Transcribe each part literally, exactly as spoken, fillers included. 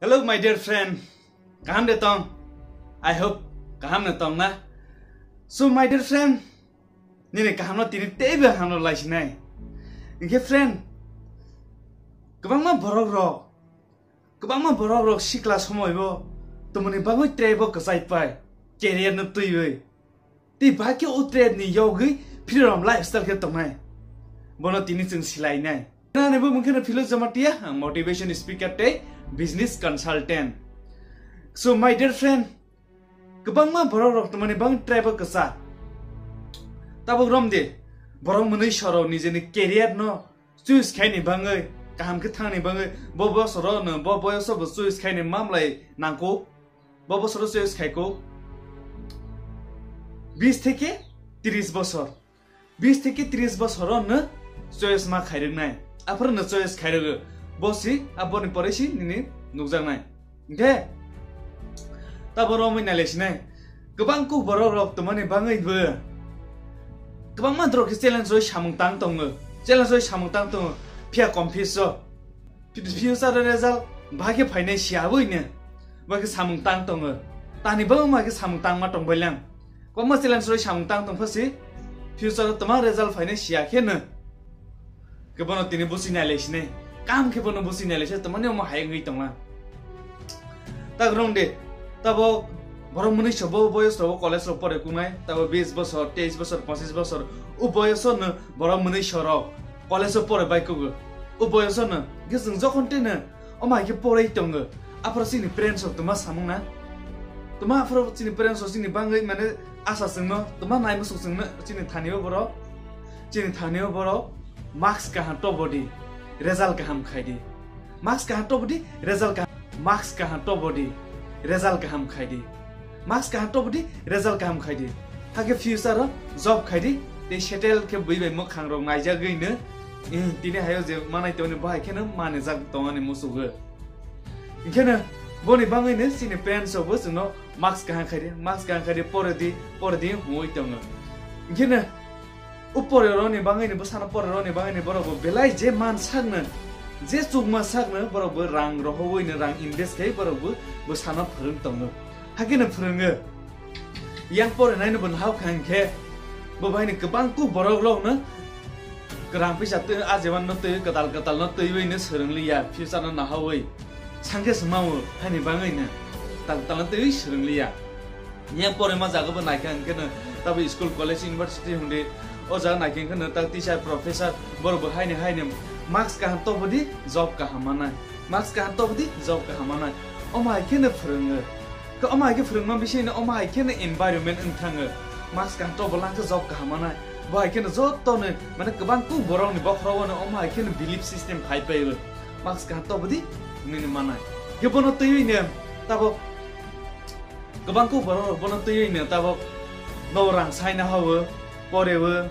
Hello, my dear friend. Kaham de tong? I hope kaham de tong na. So, my dear friend, nini kaham no tini teibo hamno laisinai. Inke friend, kwbangma borok rok, kwbangma borok rok sikla somoi bo tumuni bagwi teibo kwchai pai, career no twiwi. Tei ba khe o trade ni yogwi freedom lifestyle khe tongnai. Bono tini chwng silainai. Nani bo mungkhe no Philo Jamatia, ang motivation speaker tei business consultant. So, my dear friend, kwbangma borok rok tumani bang tribe kwsa. Tabuk rom de, borok mwnwi soro nijeni career no choice khaini bangwi, kaham khe thangni bangwi, bo bosoro no, bo boyoso bo choice khaini mamlai nangkuk, bo bosoro choice khaikuk. Bis theke tris bosor. Bis theke tris bosoro no choice ma khairoknai. Aphuru no choice khairokgo. Bo si, aboni pore si nini nukjaknai. Hingkhe, tabo romwi nailaisinai. Kwbang kuk borok rok tumani bangwi bo. Kwbangma dorok khe challenge roi samung tang tongo. Challenge roi samung tang tongo. Phiya confuse o. Future result bahai khe phainai siyabuino. Bahai khe samung tang tongo. Tani bangma khe samung tangma tongbai lang. Kwbangma challenge roi samung tang tongpha si. Future o twma result phainai siya khe no. Khe bono tini busi nailai sinai. Kam khe bono busi nailai se twmani omo hai wngwi tongla. Tak rong de. Tabo borok mwnwi sobo boyos rogo college rok pore kungnai. Tabo bis bosor, teis bosor, pochis bosor. U boyoso no borok mwnwi sorok college o pore bai kugo. U boyoso no. Khe chwng jokhon tene omo hai khe poroi tongo. Aphro chini parents rok twma samung na. Twma aphro chini parents rok chini bangwi mane asa chwngno, twma nai musuk chwngno chini thani o borok. Chini thani o borok. Marks kaham tobodi, result kaham khaidi. Marks kaham tobodi, result kaham, marks kaham tobodi, result kaham khaidi. Marks kaham tobodi, result kaham khaidi. Hakhe future o job khaidi, tei settle khe bui bai mwkhang rok naijagwi no, eh, tini hayo je manai tongni bahai kheno manijak tongani musugo. Hinkhe no boni bangwi no chini parents rok bo chwngno marks kaham khaidi, marks kaham khaidi, pore di, pore di hwnwi tongo. Hinkhe no O pore roni bangwi ni, bwsano pore roni bangwi ni borok bo belai je man sakno, je chukma sakno borok bo rang rohowino, rang invest khai borok bo bwsano phwrwng tongo. Hakhe no phwrwngo. Yang pore nai no bo nahao kha hinkhe bo bai ni kwbang kuk borok rok no kwrang pisa twi, ajeman no twi, kwtal kwtal no twiwi no swrwng liya, future no nahawi. Sangkhe swmao, haini bangwi no kwtal kwtal no twiwi swrwng liya. Yang pore ma jaga bo naikha hwnkhe no tabo school, college, university hwndi o jaga naikha hwnkhe no tak teacher, professor borok bo haini haini marks kaham tobodi job kaham manai, marks kaham tobodi job kaham manai. Omo hai khe no phwrwngo. Khe omo hai khe phwrwngma bising no omo hai khe no environment wng thango. Marks kaham tobo lang khe job kaham manai. Bo hai khe no joto no mane kwbang kuk borok ni bokhorogo no omo hai khe no belief system phai paio. Marks kaham tobodi nini manai. Khe bono twiwi no tabo Kwbang kuk borok rok bono twiwi no tabok no rang sai na hao, poreo,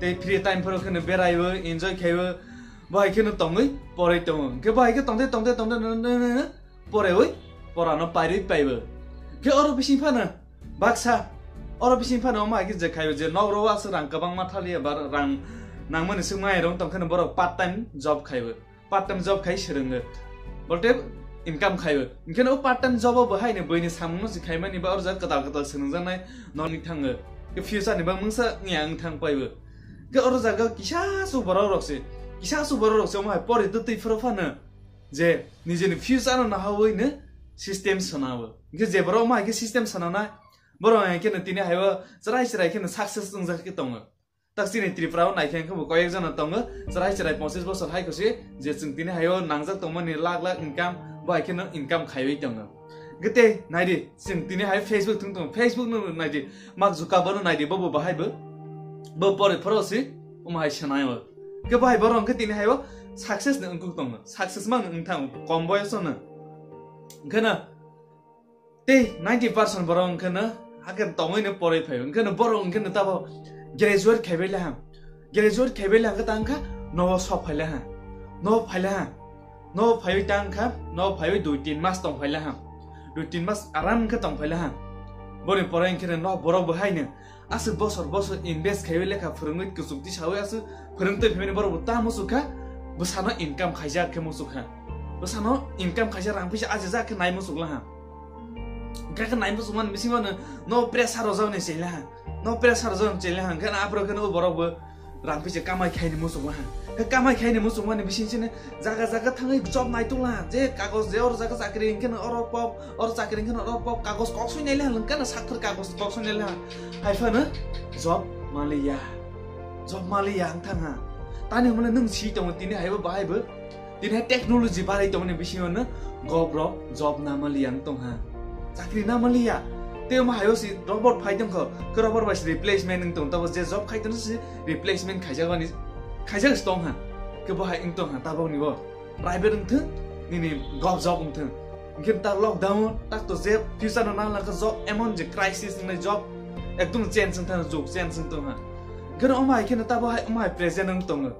tei free time phoro kheno beraio, enjoy khaio, bo hai kheno tongwi poroi tongo. Hwnkhe bo hai khe tongde tongde tongde no, no, no, no, porewi porano pairwi paibo. Hwnkhe oro bising phano baksa, oro bising phano omo hai khe je khaio je nok ro aswk rang kwbangma thaliya ba rang nangmani swk mairong tongkheno borok part time job khaibo. Part time job khai swrwngo, bolte income khaibo. Hwnkhe no part time job o bo haino buini samungno se khaimani ba oro jaga kwtal kwtal swrwngjaknai noni thango. Khe future ni bang mungsa wngya wng thang paibo. Khe oro jaga kisa su borok rok se, kisa su borok rok se omo hai pori twtwi phuru phano je nijeni future no nahawi no system swnao. Hwnkhe je borok omo hai khe system swnanai, borok hai khe no tini haibo chwrai chwrai khe no success wngjak khe tongo. Tak chini Tripura o naikhe hwnkhe bo koyek jona tongo, chwrai chwrai ponchis bosor hai khe se je chwng tini haio nangjak tongmani lakh lakh income, bo hai kheno income khaiwi tongo. Hwnkhe tei naidi, chwng tini hai Facebook thung tongo, Facebook no naidi, Mark Zuckerberg no naidi, bo bo bahai bo, bo pore phoro se omo hai sanaio. Hwnkhe bo hai borok hwnkhe tini haio success ni wngkuk tongo, success mang wng thang kom boyoso no. Hwnkhe no Tei ninety percent borok hwnkhe no hakhe tongwi no poroi phaio, hwnkhe no borok hwnkhe no tabo graduate khaibai le ham, graduate khaibai le hwnkhe ta wngkha nogo sok phai le ha, nogo phai le ha, nogo phaiwi ta wngkha, nogo phaiwi dui tin mas tong phai le ha, dui tin mas aram khe tong phai le ha. Boni pore hwnkhe no borok bo haino Aswk bosor bosor invest khaiwi lekha phwrwngwi kwchuk tisawi aswk phwrwngtwi phaimani borok bo ta muchukha, bwsano income khaijak khe muchukha. Bwsano income khaisa rang pisa ajijak khe nai muchuk laha. Khe khe nai muchuk mani bisingo no, no pressure rojak ni chela ha. No pressure rojak ni chela ha. Khe na aphuru khe no borok bo rang pisa kamai khaini muchuk laha. Khe kamai khaini muchuk mani bising sini jaga jaga thangwi job naituk laha. Je kagoj je oro jaga chakri hinkhe no oro pop, oro chakri hinkhe no oro pop, kagoj kok sui nai laha, lengkha na sakthar kagoj kok sui nai laha. Hai phano job maliya. Job maliya ang thang ha. Tani hwnmale nwng si tongo tini haibo bahai bo. Tini hai technology barai tongmani bisingo no gov rok job namaliya wng tong ha. Chakri namaliya. Tei omo hayo si robot phai tong kho. Khe robot bai si replacement wng tong. Tabo je job khai tono si replacement khaijak bani khaijak si tong ha. Khe bo hai wng tong ha tabok ni bo. Private wng thung, nini gov job wng thung. Hinkhe ta lockdown, tak to je future no nang langkha job, emon je crisis wngnai job, ekdom change wng thang, jug change wng tong ha. Hinkhe omo hai khe no tabo hai, omo hai present wng tongo.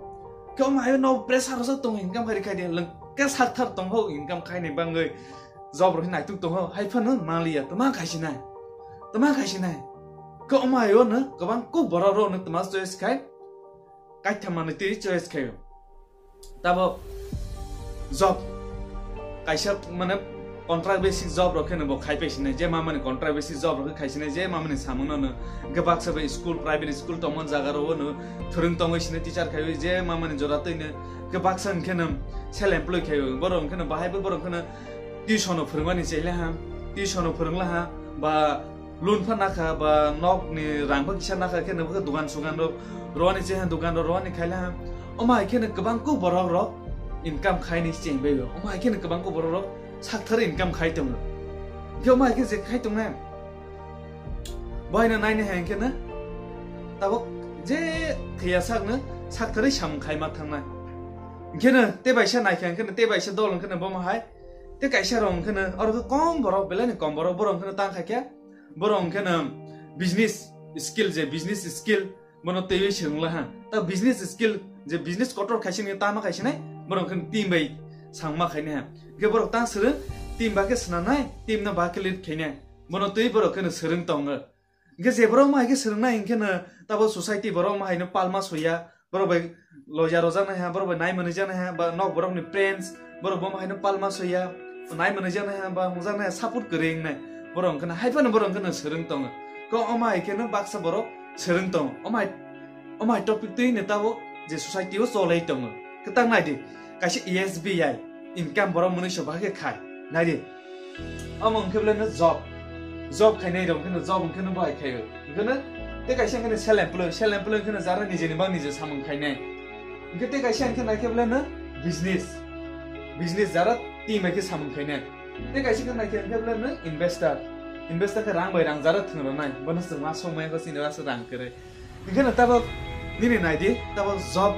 Khe omo hai no pressure rojak tongo, income khai khai de, leng khe sakthar tong ho, income khai ni bangwi job rok naituk tong ho, hai phano maliya, tama khai sinai, tama khai sinai. Khe omo hai no kwbang kuk borok rok no tama choice khai, kaitha manwi twi choice khaio. Tabo job kaisa mane contract basis job rok kheno bo khai paisinai, je mamani contract basis job rok khai sinai, je mamani samung no, no, hwnkhe baksa bai school, private school tongmani jaga rok no thwrwng tongwi sinai, teacher khaiwi, je mamani jora twi no hwnkhe baksa hwnkhe no self employed khaio, borok hwnkhe no bahai bo borok hwnkhe no tuition no phwrwngmani chele ha, tuition no phwrwngla ha, ba loan pha nakha, ba nok ni rang pha kisa nakha, khe no dugan sugan rok rwani che ha, dugan rok rwani khaila ha. Omo hai khe no kwbang kuk borok rok income khai ni cheng bai o. Omo hai khe no kwbang kuk borok rok sakthar income khai tongo. Khe omo hai khe je khai tongnai, bohaino naini hai khe no tabok je thwiya sak no saktharwi samung khai ma thangnai. Khe no tei bai sa nai khe, khe no tei bai sa dol khe no bomo hai. Tei kaisa rok khe no oro khe kom borok, belai ni kom borok, borok khe no tang khai khe. Borok hwnkhe no business skill, je business skill bono twiwi swrwngla ha. Ta business skill je business kotor khaisi ni tama khaisi nai, borok hwnkhe team bai samma khainai ha. Hwnkhe borok tang swrwng team ba khe swnamnai, team no ba khe lead khainai. Bono twi borok hwnkhe no swrwng tongo. Hwnkhe je borok ma hai khe swrwngnai hwnkhe no tabo society borok ma hai no palma soya, borok bai loja rojaknai ha, borok bai nai manwi jaknai ha, ba nok borok ni friends, borok bo ma hai no palma soya, nai manwi jaknai ha, ba hwnjaknai ha, support kwrwi wngnai. Borok hwnkhe no hai phano borok hwnkhe no swrwng tongo. Ko omo hai khe no baksa borok swrwng tongo. Omo hai, omo hai topic twi no tabuk je society o cholai tongo. Kwtal nai di, kaisa S B I income borok mwnwi so bahai khe khai. Nai di. Omo hwnkhe belai no job. Job khainai rok hwnkhe no job hwnkhe no bahai khaio. Hwnkhe no tei kaisa hwnkhe no self employed. Self employed hwnkhe no jara nijeni bang nije samung khainai. Hwnkhe tei kaisa hwnkhe nai khe belai no business. Business jara team bai khe samung khainai. Tei kaisa hwnkhe nai khe hwnkhe belai no investor. Investor khe rang bai rang jara thwng rwnai. Bono chwng ma song maya khe chini rasa rang kwrwi. Hwnkhe no tabuk nini nai di, tabuk job,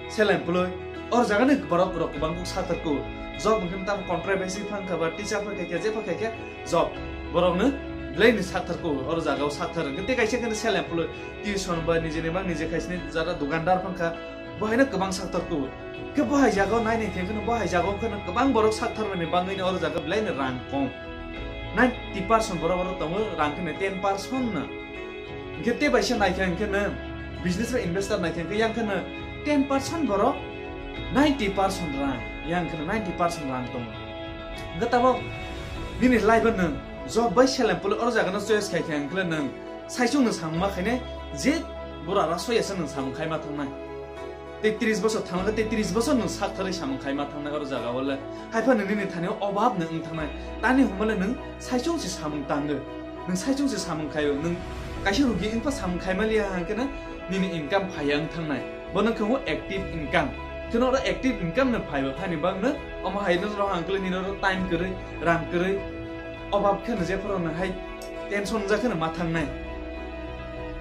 self employed, or jaga ni borok rok kwbang kuk sakthar kuk. Job hwnkhe no tabuk contract basis phang kha ba teacher phang kha khe, je phang kha khe job. Borok no belai ni sakthar kuk, or jaga o sakthar. Hwnkhe tei kaisa khe no self employed, tuition ba nijeni bang nije khaisini jara dukandar phang kha, bo hai no kwbang sakthar kuk. Khe bo hai jaga o nai nai khe no bo hai jaga o khe no kwbang borok sakthar mani bangwi no or jaga belai no rang kom. Ninety percent borok oro tongo, rang khe no ten percent no. Hwnkhe tei bai se nai khe hwnkhe no business ba investor nai khe hwnkhe yang khe no ten percent borok ninety percent rang, yang khe no ninety percent rang tongo. Hwnkhe tabuk nini life o nwng job bai self employed oro jaga no choice khai khe hwnkhe nwng saichung no samung ma khainai je bura ra soya se nwng samung khai ma thangnai. Tei tris bosor thangkhe tei tris bosor nwng saktharwi samung khaima thangnai oro jaga o le. Hai phano nini thani o obab nwng wng thangnai. Tani hwnmale nwng saichung se samung tango. Nwng saichung se samung khaio. Nwng kaisa rugi wngpha samung khaima liya hwnkhe no nini income phaiya wng thangnai. Bono khe active income. Kheno oro active income no phaiba phani bangno omo hai no rohang kle nini oro time kwrwi, rang kwrwi. Obab kheno jephuru no hai tension wngjakhe no ma thangnai.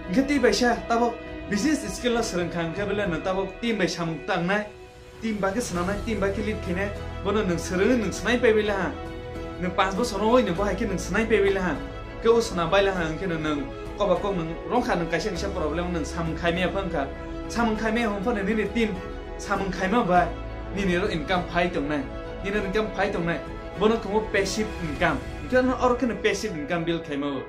Hwnkhe tei baisa tabuk business skill no swrwngkha hwnkhe belai no tabuk team bai samung tangnai, team bai khe swnamnai, team bai khe lead khainai, bono nwng swrwngwi nwng swnai paibai laha. Nwng panch bosor wngwi nwng bo hai khe nwng swnai paibai laha. Khe o swnam bai laha hwnkhe no nwng koba kok nwng rwngkha, nwng kaisa kaisa problem nwng samung khaimaya phangkha. Samung khaimaya hwn phano nini team samung khaima bai nini oro income phai tongnai. Nini oro income phai tongnai. Bono thwngwi passive income. Hwnkhe no oro kheno passive income build khaima o.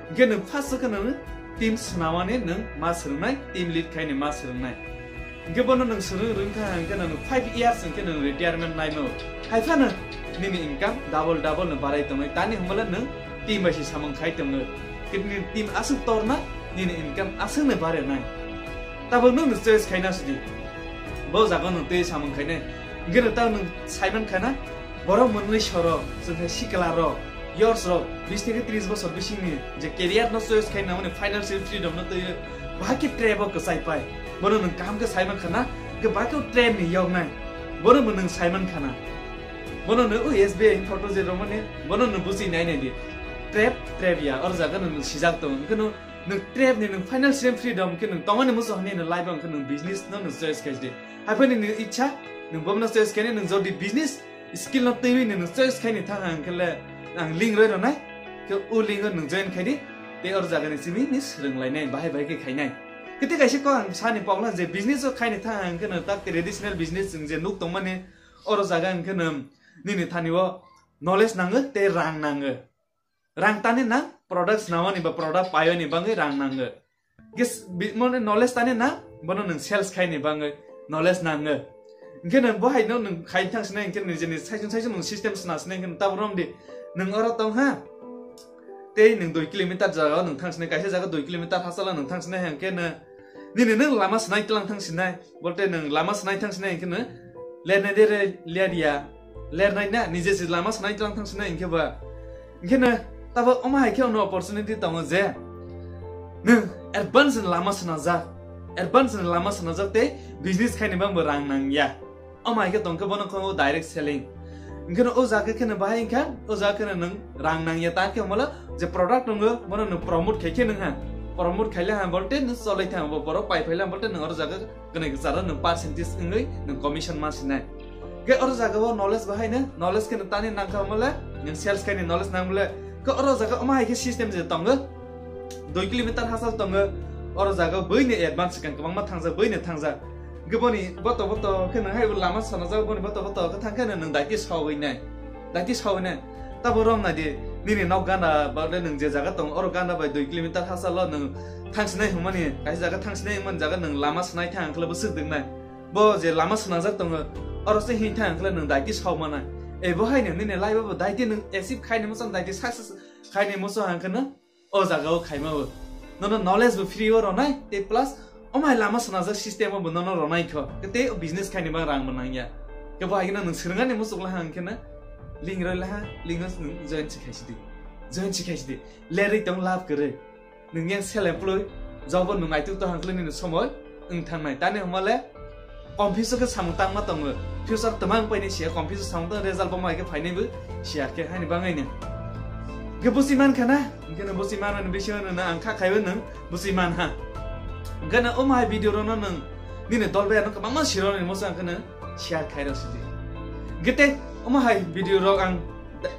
Hwnkhe nwng first khe nwng team swnamani nwng ma swrwngnai, team lead khaini ma swrwngnai. Hwnkhe bono nwng swrwng rwng thang hwnkhe nwng five years hwnkhe nwng retirement naimo. Hai phano nini income double double no barai tongnai. Tani hwnbala nwng team bai se samung khai tongo. Khe nini team aswk torna, nini income aswk no barai nai. Tabuk nwng choice khaina sidi. Bo jaga nwng tei samung khainai. Hwnkhe nwng tamo nwng saiman khana, borok mwnwi sorok, chwngkhe sikla rok, yors rok, bis theke tris bosor bisingni je career no choice khaina mani financial freedom no twi bahai khe trap o kwchai pai. Bono nwng kaham khe saiman khana, khe bahai khe trap ni yoknai. Bono bo nwng saiman khana. Bono nwng o S B I photo je romani, bono nwng buchi nai nai di. Trap, trap ya, or jaga nwng sijak tongo. Hwnkhe nwng, nwng trap ni nwng financial freedom khe nwng tongmani muchung hani nwng life o hwnkhe nwng business no nwng choice khai di. Hai phani nwng ichha, nwng bono choice khai nwng jodi business skill no twiwi nwng choice khaini thang hang khe le ang link roi rwnai, khe o link o nwng join khai di, tei or jaga ni simi ni swrwng lainai, bahai bahai khe khainai. Khe tei kaisa kok ang sani pokla je business o khaini thang hang khe nwng tak traditional business chwng je nuk tongmani, oro jaga hang khe nwng nini thani o knowledge nango tei rang nango. Rang tani nang, product swnamani ba product paiwani bangwi rang nango. Gis bi-, mone knowledge tani nang, bono nwng sales khaini bangwi knowledge nango. Hwnkhe nwng bo haino nwng khai thang sinai, hwnkhe nijeni saichung saichung nwng system sna sinai, hwnkhe nwng tabuk romdi nwng oro tong ha. Tei nwng dui kilometer jaga o nwng thang sinai, kaisa jaga dui kilometer hachalo nwng thang sinai, hwnkhe nwng nini nwng lama swnai tlang thang sinai, bolte nwng lama swnai thang sinai, hwnkhe nwng lernai de re lerya, lernai na, nije se lama swnai tlang thang sinai, hwnkhe ba. Hwnkhe nwng tabuk omo hai khe ono opportunity tongo je nwng advance ni lama swnajak, advance ni lama swnajak tei business khaini bangbo rang nangya. Omo hai khe tongkhe bono kho direct selling. Hwnkhe no o jaga khe no bahai wngkha, o jaga khe no nwng rang nangya ta khe hwnmalo je product tongo, bono nwng promote khai khe nwng ha. Promote khaile ha bolte nwng cholai thang bo borok pai phaile ha bolte nwng oro jaga kwnwi kwcharo nwng percentage wngwi nwng commission ma sinai. Khe oro jaga o knowledge bahai no, knowledge khe no tani nangkha hwnmale, nwng sales khaini knowledge nang bole. Khe oro jaga omo hai khe system je tongo. Dui kilometer hachal tongo, oro jaga buini advance swkang kwbangma thangjak, buini thangjak. Hwnkhe boni boto boto khe nwng hai lama sanajak, boni boto boto khe thang khe nwng daiti sogwi nai, daiti sogwi nai. Tabo rom nai di, nini nok gana ba le nwng je jaga tongo, oro gana bai dui kilometer hachalo nwng thang sinai hwnmani, kaisa jaga thang sinai hwnmani jaga nwng lama swnai thang khe bo swk dwng nai. Bo je lama swnajak tongo, oro se hin thang khe nwng daiti sogma nai. Ebo hai nwng nini life o bo daiti nwng achieve khaini muchung, daiti success khaini muchung hang khe nwng o jaga o khaima bo. Nono knowledge bo free o ronai, tei plus omo hai lama swnajak system o bo nono ronai kho. Tei o business khaini bang rang bo nangya. Khe bo hai khe nwng swrwngani muchung la hang khe na link roi la ha, link o nwng join si khai si di. Join si khai si di. Lerwi tong lab kwrwi. Nwng yang self employed, job o nwng naituk to hang khe nini somoi wng thangnai. Tani hwnmale confuse khe samung tangma tongo. Future twmang paini siya confuse samung tang result bo mai khe phainai bo siya khe haini bangwi ni. Khe busi man khana, hwnkhe no busi man mani bisingo no ang kha khaiwi nwng busi man ha. Hwnkhe no omo hai video rok no nwng nini dol bai ano kwbangma sironi mosa hwnkhe no share khairo sidi. Hwnkhe tei omo hai video rok ang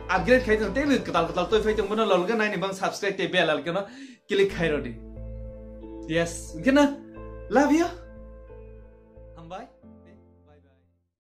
upgrade khai tong tei kwtal kwtal toi phai tong bono lolge naini bang subscribe tei bell icon no click khairo di. Yes, hwnkhe no love you.